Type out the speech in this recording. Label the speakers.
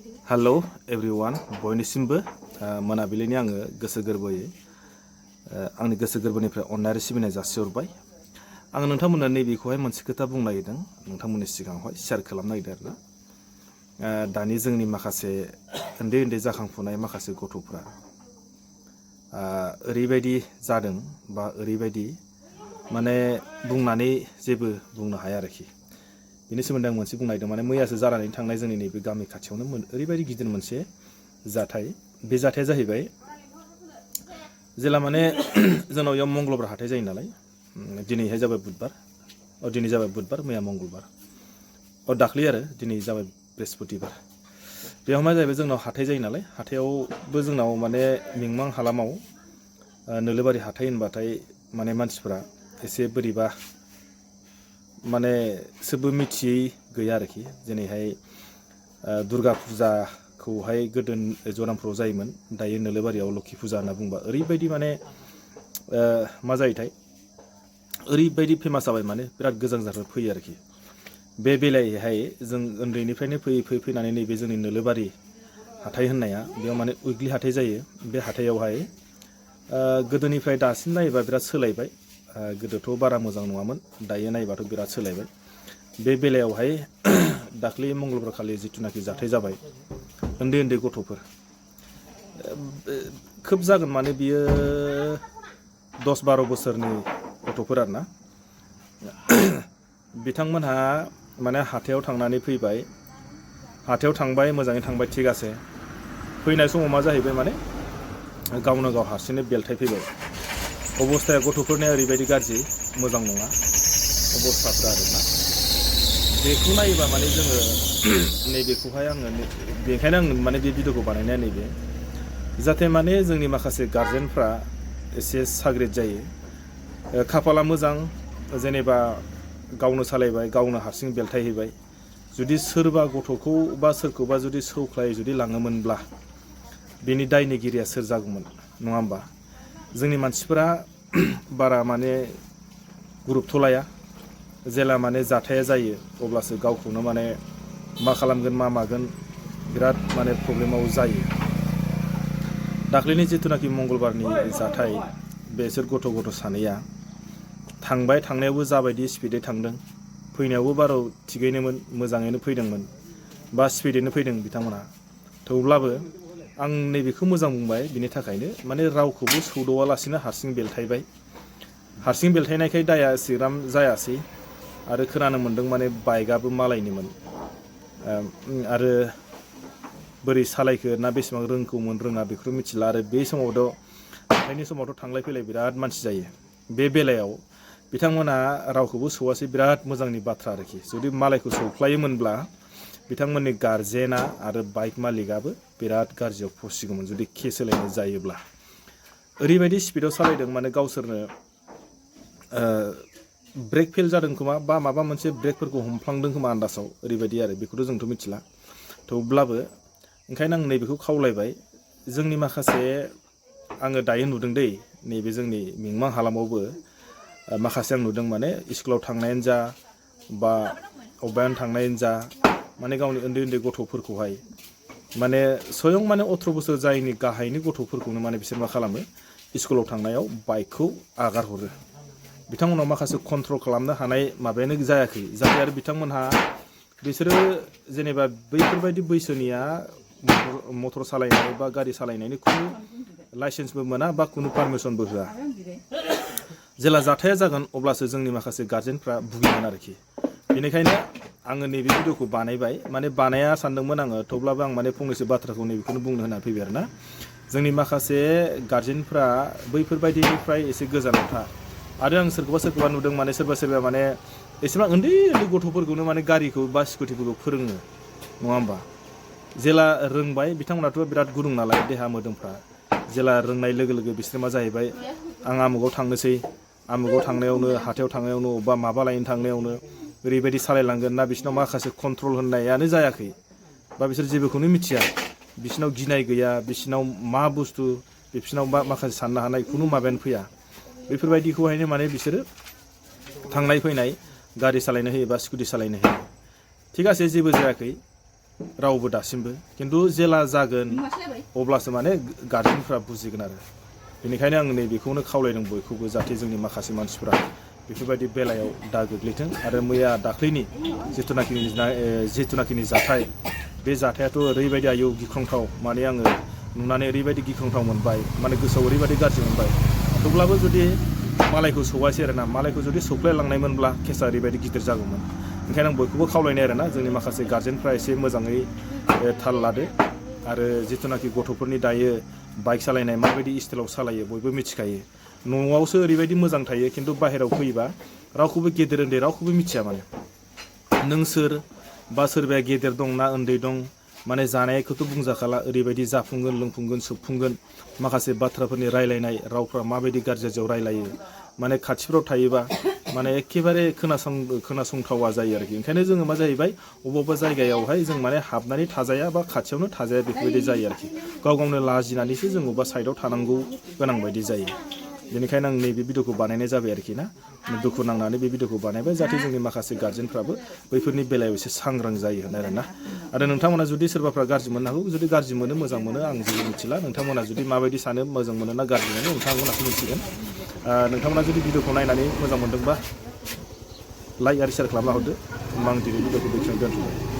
Speaker 1: Hello everyone बयनिसिमबो मोनाबिलिनि आङो गोसो गोरबोयै आंनि गोसो गोरबोनिफ्राय अननाय सिबिनाय जासिहरबाय। आङो नोंथांमोननो नैबेखौहाय मोनसे खोथा बुंनो नागिरदों, नोंथांमोननि सिगाङावहाय शेयार खालामनो नागिरदों आरोना। दानि जोंनि माखासे उन्दै उन्दै जाखांफुनाय माखासे गथ'फ्रा ओरैबायदि जादों बा ओरैबायदि माने बुंनानै जेबो बुंनो हाया आरोखि। बेनि सोमोन्दै आं मोनसे बुंनो नागिरदों, माने मैयासो जानानै थांनाय जोंनि नैबे गामि खाथियावनो ओरैबायदि गिदिर मोनसे जाथाय। बे जाथाया जाहैबाय जेला माने जोंनाव इयाव मंगलबार हाथाय जायो नालाय, दिनैहाय जाबाय बुधबार, दिनै जाबाय बुधबार, मैया मंगलबार, दाख्लै आरो दिनै जाबाय बृहस्पतिबार। बेयाव मा जाहैबाय जोंनाव हाथाय जायो नालाय, हाथायावबो जोंनाव माने मिमां हालामाव नोलोबारि हाथाय होनबाथाय माने मानसिफ्रा एसे बोरैबा माने सोरबो मिथियै गैया आरोखि। दिनैहाय दुर्गा फुजाखौहाय गोदो जरामफुराव जायोमोन, दायो नोलोबारियाव लोखि फुजा होनना बुंबा ओरैबायदि माने मा जायोथाय ओरैबायदि फेमास जाबाय, माने बिराद गोजान गोजाननिफ्राय फैयो आरोखि। बे बेलायैहाय जों उन्दैनिफ्रायनो फैनानै नैबे जोंनि नोलोबारि हाथाय होननाया बेयाव माने उइकलि हाथाय जायो। बे हाथायावहाय गोदोनिफ्राय दासिम नायोबा बिराद सोलायबाय। गोदोथ' बारा मोजां नङामोन, दायो नायबाथ' बिराद सोलायबाय। बे बेलायावहाय दाख्लै मंगलबार खालि जिथुनाखि जाथाय जाबाय, उन्दै उन्दै गथ'फोर खोब जागोन, माने बियो 10-12 बोसोरनि गथ'फोर आरोना। बिथांमोनहा माने हाथायाव थांनानै फैबाय, हाथायाव थांबाय, मोजाङै थांबाय, थिगासे फैनाय समाव मा जाहैबाय, माने गावनो गाव हारसिंनो बेलथाय फैबाय। अबस्थाया गथ'फोरनिया ओरैबायदि गाज्रि, मोजां नङा अबस्थाफ्रा आरोना। बेखौ नायोबा माने जोङो नैबेखौहाय आङो बेखायनो आं माने बे भिडिअखौ बानायनाया नैबे, जाहाथे माने जोंनि माखासे गारजेनफ्रा एसे साग्रिद जायो। खाफाला मोजां, जेनेबा गावनो सालायबाय, गावनो हारसिं बेलथायहैबाय। जुदि सोरबा गथ'खौ बा सोरखौबा जुदि सौख्लायै जुदि लाङोमोनब्ला बेनि दायनिगिरिया सोर जागौमोन, नङा होमबा? जोंनि मानसिफोरा बारा माने गुरुबथ' लाया। जेला माने जाथाया जायो अब्लासो गावखौनो माने मा खालामगोन मा मागोन बिराद माने प्रब्लेमाव जायो। दाख्लैनि जिथुनाखि मंगलबारनि जाथाय, बेसोर गथ' सानैया थांबाय, थांनायावबो जाबायदि स्पिडै थांदों, फैनायावबो बारा थिगैनोमोन, मोजाङैनो फैदोंमोन बा स्पिडैनो फैदों बिथांमोनहा। थेवब्लाबो आं नैबेखौ मोजां बुंबाय बिनि थाखायनो, माने रावखौबो सौदावालासिनो हारसिं बेलथायबाय। हारसिं बेलथायनायखाय दाया एसेग्राम जायासै। आरो खोनानो मोन्दों माने बाइकआबो मालायनिमोन। आरो बोरै सालायखो ना बेसेबां रोंगौमोन रोङा बेखौ मिथिला। आरो बे समावथ' हाथायनि समावथ' थांलाय फैलाय बिराद मानसि जायो। बे बेलायाव बिथांमोना रावखौबो सौवासै, बिराद मोजांनि बाथ्रा आरोखि। जुदि मालायखौ सौख्लायोमोनब्ला बिथांमोननि गारजेना आरो बाइक मालिकआबो बिराद गाज्रियाव फसिगौमोन, जुदि केस होलायनाय जायोब्ला। ओरैबायदि स्पिडआव सालायदों, माने गावसोरनो ब्रेक फेल जादों खोमा, बा माबा मोनसे ब्रेकफोरखौ हमफ्लांदों खोमा आन्दासाव, ओरैबायदि आरो। बेखौथ' जोंथ' मिथिला। थेवब्लाबो ओंखायनो आं नैबेखौ खावलायबाय, जोंनि माखासे आङो दायो नुदों दै, नैबे जोंनि मिमां हालामावबो माखासे आं नुदों, माने स्कुलाव थांनायानो जा बा अबेबायावनो थांनायानो जा, माने गावनि उन्दै उन्दै गथ'फोरखौहाय माने स्वयं माने 18 बोसोर जायैनि गाहायनि गथ'फोरखौनो माने बिसोर मा खालामो, स्कुलाव थांनायाव बाइकखौ आगार हरो। बिथांमोनाव माखासे कन्ट्रल खालामनो हानाय माबायानो जायाखै। जाहाथे आरो बिथांमोनहा बिसोरो जेनेबा बैफोरबायदि बैसोनिया मटर सालायनाय बा गारि सालायनायनि खुनु लाइसेन्सबो मोना बा खुनु पारमिसनबो होआ। जेला जाथाया जागोन अब्लासो जोंनि माखासे गारजेनफ्रा भुगिगोन आरोखि। बेनिखायनो आङो नैबे भिडिअखौ बानायबाय, माने बानाया सानदोंमोन आङो, थेवब्लाबो आं माने फंनैसो बाथ्राखौ नैबेखौनो बुंनो होना फैबाय आरोना। जोंनि माखासे गारजेनफ्रा बैफोरबायदिनिफ्राय एसे गोजानाव था। आरो आं सोरखौबा नुदों, माने सोरबा माने एसेबां उन्दै उन्दै गथ'फोरखौनो माने गारिखौ बा स्कुटिफोरखौ फोरोङो, नङा होमबा? जेला रोंबाय, बिथांमोनाथ' बिराद गुदुं नालाय देहा मोदोमफ्रा। जेला रोंनाय लोगो लोगो बिसोर मा जाहैबाय, आं आमुगाव थांनोसै, आमुगाव थांनायावनो हाथायाव थांनायावनो अबेबा माबा लायनो थांनायावनो ओरैबायदि सालायलांगोन ना, बिसोरनाव माखासे कन्ट्रल होननायानो जायाखै, बा बिसोर जेबोखौनो मिथिया। बिसोरनाव गिनाय गैया, बिसोरनाव मा बुस्थु, बिसोरनाव माखासे साननो हानाय खुनु माबायानो फैया। बेफोरबायदिखौहायनो माने बिसोरो थांनाय फैनाय गारि सालायनो होयो बा स्कुटि सालायनो होयो। थिगासे जेबो जायाखै, रावबो दासिमबो खिन्थु जेला जागोन अब्लासो माने गार्जेनफ्रा बुजिगोन आरो बेनिखायनो आं नैबेखौनो खावलायदों बयखौबो जाहाथे जोंनि माखासे मानसिफ्रा बेफोरबायदि बेलायाव दा गोग्लैथों आरो मैया दाख्लैनि जिथुनाखिनि जाथाय बे जाथायाथ' ओरैबायदि आयौ गिख्रंथाव माने आङो नुनानै ओरैबायदि गिख्रंथाव मोनबाय माने गोसोआव ओरैबायदि गाज्रि मोनबाय थेवब्लाबो जुदि मालायखौ सौवासै आरोना मालायखौ जुदि सौख्लायलांनायमोनब्ला केसा ओरैबायदि गिदिर जागौमोन ओंखायनो आं बयखौबो खावलायनाय आरोना जोंनि माखासे गार्जेनफ्रा एसे मोजाङै थाल लादो आरो जिथुनाखि गथ'फोरनि दायो बाइक सालायनाय माबायदि स्टाइलाव सालायो बयबो मिथिखायो न'आवसो ओरैबायदि मोजां थायो खिन्थु बाहेराव फैयोबा रावखौबो गेदेर उन्दै रावखौबो मिथिया माने नों सोर बा सोरबाया गेदेर दं ना उन्दै दं माने जानायखौथ' बुंजाखाला ओरैबायदि जाफुंगोन लोंफुंगोन सोबफुंगोन माखासे बाथ्राफोरनि रायलायनाय रावफ्रा माबायदि गाज्रियाव रायलायो माने खाथिफ्राव थायोबा माने एखेबारे खोनासंथावा जायो आरोखि ओंखायनो जोङो मा जाहैबाय अबेबा जायगायावहाय जों माने हाबनानै थाजाया बा खाथियावनो थाजाया बेफोरबायदि जायो आरोखि गाव गावनो लाजिनानैसो जों अबेबा साइडआव थानांगौ गोनां बायदि जायो बेनिखायनो आं नैबे भिडिअखौ बानायनाय जाबाय आरोखि ना दुखु नांनानै बे भिडिअखौ बानायबाय जाहाथे जोंनि माखासे गार्जेनफ्राबो बैफोरनि बेलायाव एसे सांग्रां जायो आरोना आरो नोंथांमोना जुदि सोरबाफ्रा गाज्रि मोननो हागौ जुदि गाज्रि मोनो मोजां मोनो आं जेबो मिथिला नोंथांमोना जुदि माबायदि सानो मोजां मोनो ना गाज्रि मोनो नोंथांमोनासो मिथिगोन नोंथांमोना जुदि भिडिअखौ नायनानै मोजां मोनदोंबा लाइक आरो शेयार खालामना हरदो होमबा आं दिनै भिडिअखौ बेखिनियाव दोनथ'बाय